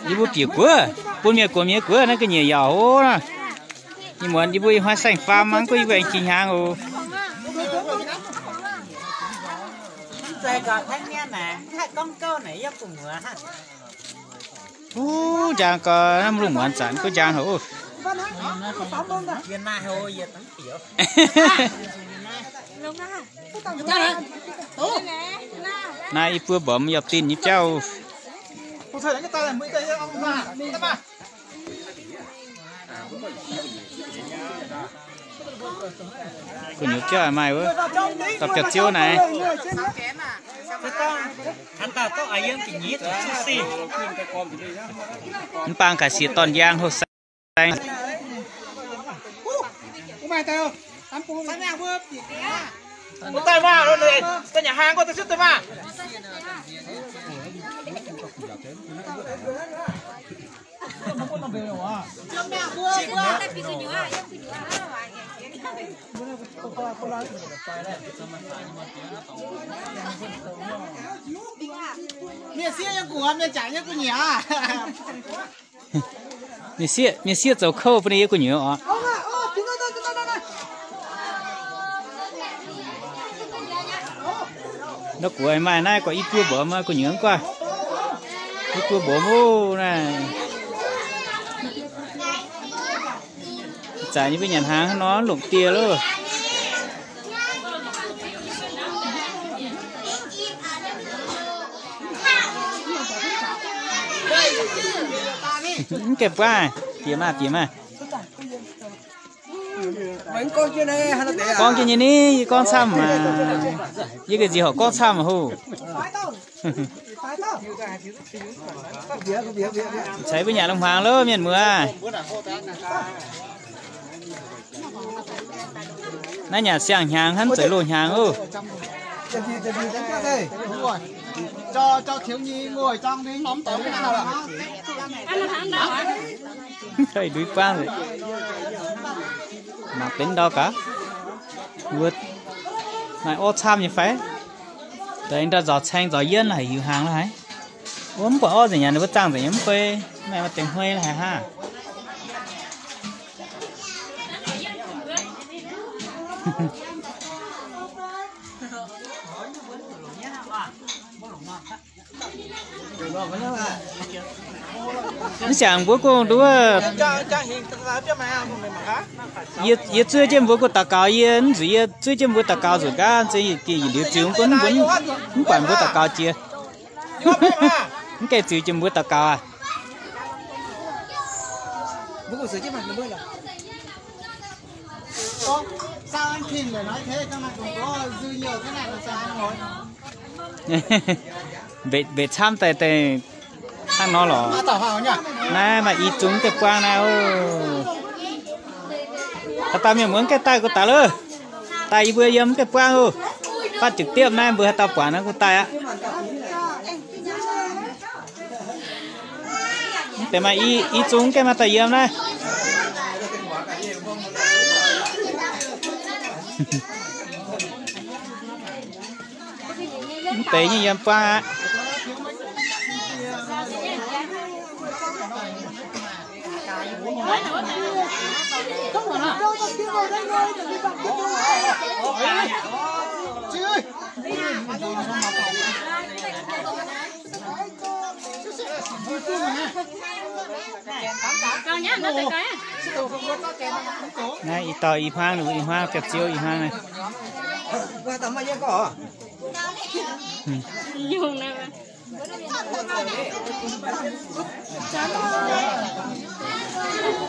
Yie mbuo bieqc guoqv, bun mienh guoqv mienh guoqv naaiv ga'nyiec yaauc hov nor. Ih muonz yie mbuo ih hnoi saeng-faam mangc guoqv yie mbuo aengx jiex hnyangx oc. Wuov njang gau, naaiv lungh muonz zanc guov njang haic oc. Naaiv i buo mbomx yaac dinh nyei jauv. Gu'nyuoz jauv maaih wuov, dopc jauv-ziouv naaic. Mv baac gaax siex dorn njang houh saeng. Mienh sieqv yiem gu'nyuoz, mienh jangc yiem gu'nyuoz. Mienh sieqv, mienh sieqv zoux kouv bun ninh yiem gu'nyuoz oc. Ndau guoqv maaih naaiv gorqv i buo mbomx, gu'nyuoz mv guaih. I buo mbomx oc naaiv. Zanc yie mbuo nyanc hnaangx nor longc dieh loh. Mv gaengh buangv, bieqc maah, bieqc maah. Gorngv jienv nyei ni, yie gorngv camv maah. Yie ga'nziex horpc gorngv camv hoc. Ceix mbuo nyanc lungh hmuangx loh mienh muoz. Naaiv nyanc siang-hnyangx hnangv, zeiz loz-hnyangx oc. Mv duqv buangv, mangc benx ndau gaax. Wuov, maaih orv camv nyei fai? Deix ndau nzauc caeng nzauc yienv haic, hiuc hnaangx lorqc haic. Wuov mv buatc orv nzengc nyanc, ninh mbuo zaangh nzengc nyei mv bei, maaih maaih deix hmuei lorqc haic hnangv. Mv siangx mbuo gong nduov, yie, yie zuov jienv mbuo gong daux gaux, yie mv nzuqc, yie zuov jienv mbuo daux gaux nzuqc nqaatv, se yietc liuz ziux mv gunv mv buatc mbuo daux gaux jiex. Mv gaengh ziux jiex mbuo daux gaux aqv. Mv, mbenc camv daaih deix hnangv nor lorqc. Naaiv maaih i zungv mv gaengh buangv naaiv oc. Haaix dauh mienh muoz mv gaengh daaih gux daaih loh. Daaih yie mbuo yiem mv gaengh buangv oc. Fatv ziepc diepv naaiv mbuo haaix dauh buatc naaiv gux daaih aqv. Mv deix maaih i, i zungv mv gaengh maaih daaih yiem naaiv. Mv deix nyei yiem buangv aqv. Naaiv i dauh i hmuangv, i hmuangv, ga'ziou i hmuangv naaiv.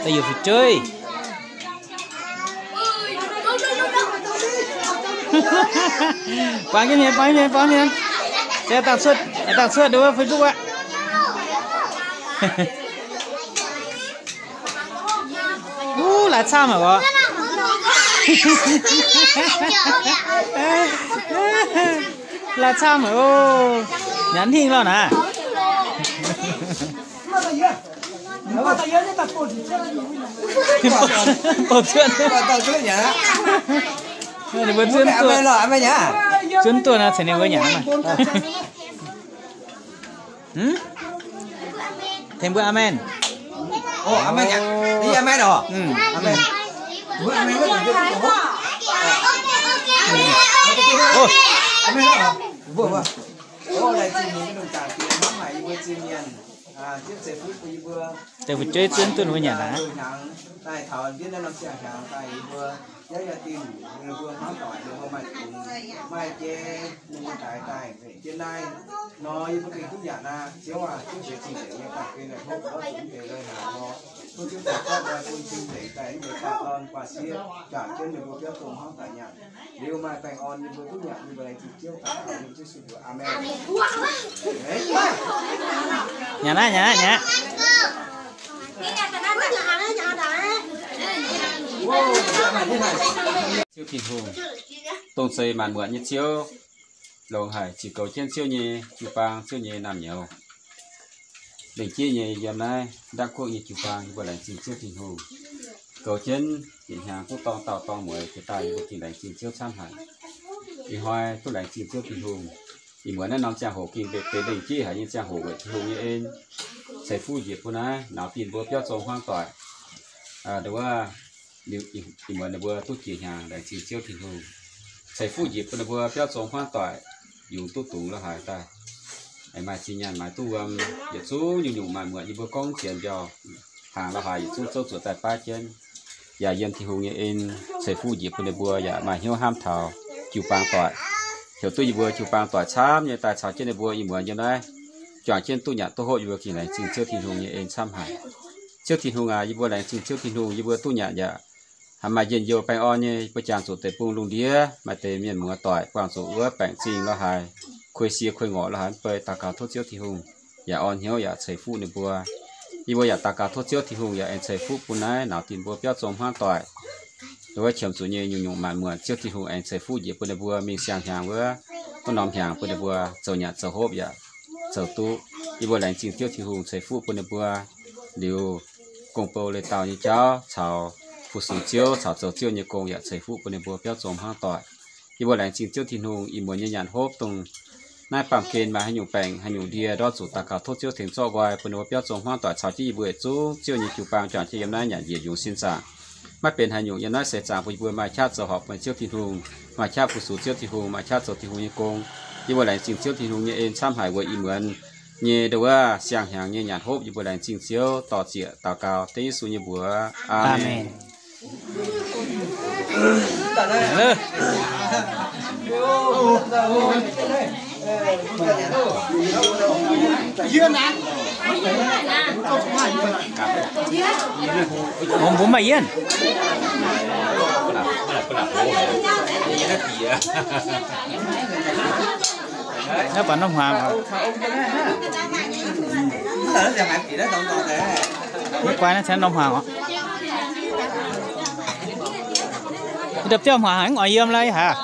Da'yietv fu'jueiv. Buangh jienv mienh, buangh jienv mienh, buangh jienv mienh. Se dangh cuotv, dangh cuotv nduov Facebook aqv. Wuov, laaix camv haic oc. Laaix camv haic oc. Nyanc hingh lorh naaiv. Bouh cuotv. Ninh mbuo zuonv duqv, zuonv duqv nor ceix ninh mbuo nyanc maah. Tengx mbuo amen. Amen. Deix fu'jueiv zuonv duqv ninh mbuo nyanc aqv. Nyanc aqv, nyanc aqv, nyanc aqv. Ziouv Tin-Hungh, dongh zeiz maanc muotc nyei Ziouv, longx haic, ziouc goux jienv Ziouv nyei jiu-baang, Ziouv nyei naamh nyouz. Lengc jeiv nyei yiem naaiv Ndanv Guoqv nyei jiu-baang yie mbuo laengz zingh Ziouv Tin-Hungh. Goux jienv bieqc hnyangx duqv dorng dauh dorng mueiz jiex daaih yie mbuo gengh laengz zingh Ziouv camv haic. Ih hnoi duqv laengz zingh Ziouv Tin-Hungh. Ih muonz naaiv norm ziangh hoc gengh benx lengc jeiv haic nyei ziangh hoc weic Tin-Hungh nyei en ceix fuqv njiec bun naaiv nauz dinh mbuo biauv zong hmuangv doic. Aa, wuov, ih muonz ninh mbuo duqv jiex hnyangx laengz zingh Ziouv Tin-Hungh. Ceix fuqv njiec bun ninh mbuo biauv zong hmuangv doic, yungz duqv dungz lorz haaix daaih. Aengx maaih zinh nyaanh maaiz duqv wuom, yietc zungv nyungc-nyungc maanc muotc yie mbuo gorngv zienx mbiauh, hnaangx lorz haaix yietc zungv zouv zuoqc daaih baav jienv. Yaac yiem Tin-Hungh nyei en ceix fuqv njiec bun ninh mbuo yaac maaih hnyouv hnamv taux jiu-baang doic. Heuc duqv yie mbuo jiu-baang doic camv nyei daaih caux jienv ninh mbuo ih muonz yiem naaiv juangc jienv duqv nyanc duqv hopv, yie mbuo gengh laengz zingh Ziouv Tin-Hungh nyei en camv haic. Ziouv Tin-Hungh aac, yie mbuo laengz zingh Ziouv Tin-Hungh, yie mbuo duqv nyanc yaac haih maaih njien-youh baengh orn nyei, yie mbuo jangx zuqc deic-bung lungh ndiev maaih deix mienh muoz doic buangh zuqc wuov baengc zingh lorz haaix, kuei sie kuei ngorc lorz haaix mv bei, daux gaux tov Ziouv Tin-Hungh yaac orn hnyouv yaac ceix fuqv ninh mbuo. Yie mbuo yaac daux gaux tov Ziouv Tin-Hungh yaac aengx ceix fuqv bun naaiv nauz dinh mbuo biauv zong hmuangv doic. Wuov qiemx zuqc nyei nyungc-nyungc maanc muotc Ziouv Tin-Hungh aengx ceix fuqv njiec bun ninh mbuo mingh siang-hnyangx wuov, wuov norm hnyangx bun ninh mbuo zoux nyanc zoux hopv yaac zoux duqv. Yie mbuo laengz zingh Ziouv Tin-Hungh ceix fuqv bun ninh mbuo liuz, gong-bou leiz-dauh nyei jauv caux fu-sux Ziouv caux zoux Ziouv nyei gong yaac ceix fuqv bun ninh mbuo biauv zong hmuangv doic. Yie mbuo laengz zingh Ziouv Tin-Hungh ih muonz nyei nyanc hopv dongh naaiv baamh gen maaih haaix nyungc baengc haaix nyungc ndie ndortv zuqc daux gaux tov Ziouv tengx zorqv nqoi bun ninh mbuo biauv zong hmuangv doic caux jienv yie mbuo yietc zungv Ziouv nyei jiu-baang juangc jienv yiem naaiv nyanc njiec yungz sin zaangc. Maiv benx haaix nyungc yiem naaiv seix zaangc bun yie mbuo maaih qaqv zoux horpc bun Ziouv Tin-Hungh, maaih qaqv fu-sux Ziouv Tin-Hungh, maaih qaqv zoux Tin-Hungh nyei gong. Yie mbuo laengz zingh Ziouv Tin-Hungh nyei en camv haic weic ih muonz nyei ndo wuov siang-hnyangx nyei nyanc hopv. Yie mbuo laengz zingh Ziouv, dor-ziec daux gaux dengv Yesu nyei mbuox. Aamen. Mbuo maaih yienh. Naaiv baac norm hmuangx oc. Maiv guai naaiv caux norm hmuangx oc. Ndopv biauv hmuangx haiz mv oix yiem lai haic.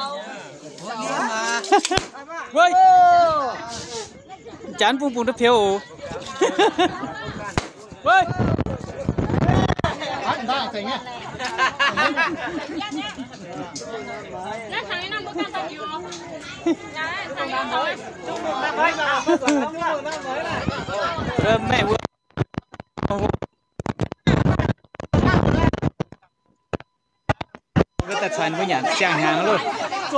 Janx bung bung ndopv piou oc. Mv daaih caux ninh mbuo nyanc siang-hnyangx loh.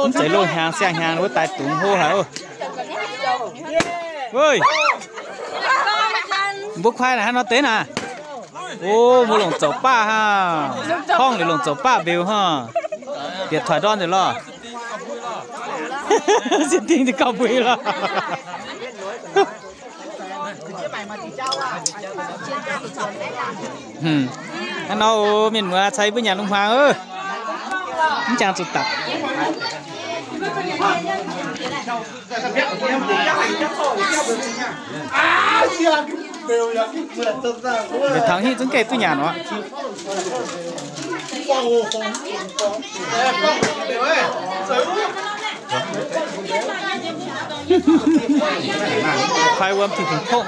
Mv zeiz loh hnyangx, siang-hnyangx wuov daaih dungz hlo haic oc. Oi, mbuo kuaai naaic hnangv nor deix naaic. O, mbuo longc zoux baav hnangv. Horngh liuz longc zoux baav mbeux hnangv. Bieqc toic ndorn nzengc lorh. Sin dingh gauh mbui lorh. Hnangv nor, mienh muoz caux yie mbuo nyanc lungh hmuangx oc. Mv jangx zuqc dapc. Mbuo taux hingh zungv gaengh duqv nyanc oc. Kuaai wuom Tin-Hungh tongv.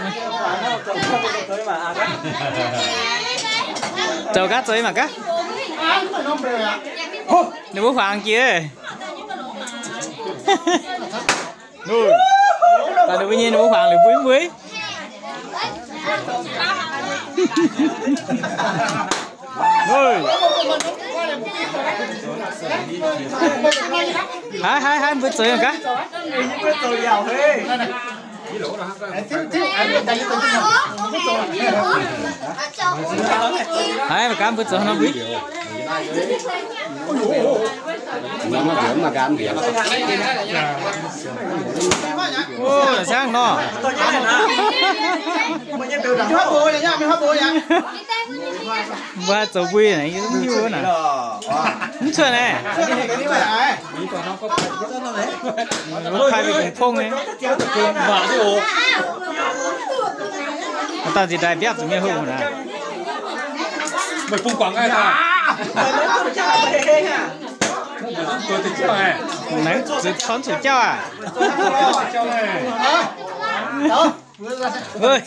Zoux gaax, zoux nyei mangc gaax. Ninh mbuo huangx jiex. Daaih ninh mbuo nyei ninh mbuo huaangx liuz mbuo mv mbuo. Haiz, haiz, haiz, mbuo zoux yiem gaax. Haiz, mbuo gaax mbuo zoux nor mbuo. Ov, siang nor. Mbuo zoux mbui naaic, yie mv hiuv naaic. Mv cuotv naaic. Kai mingh gong pong nyei. Daaih nziex daaih mbiapv zuqc mienh hopv naaic. Meih bung guangc naaiv daaih. Naaiv zuqc cong zuqc jauv aac. Oi.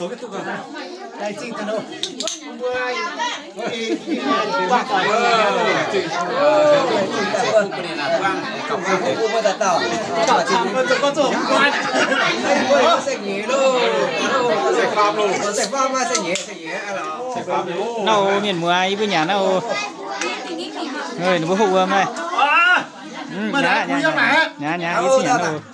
Naaiv oc, mienh muoz, yie mbuo nyanc naaiv oc. Ninh mbuo hopv wuom naaiv. Nyanc, nyanc, yie cingx nyanc naaiv oc.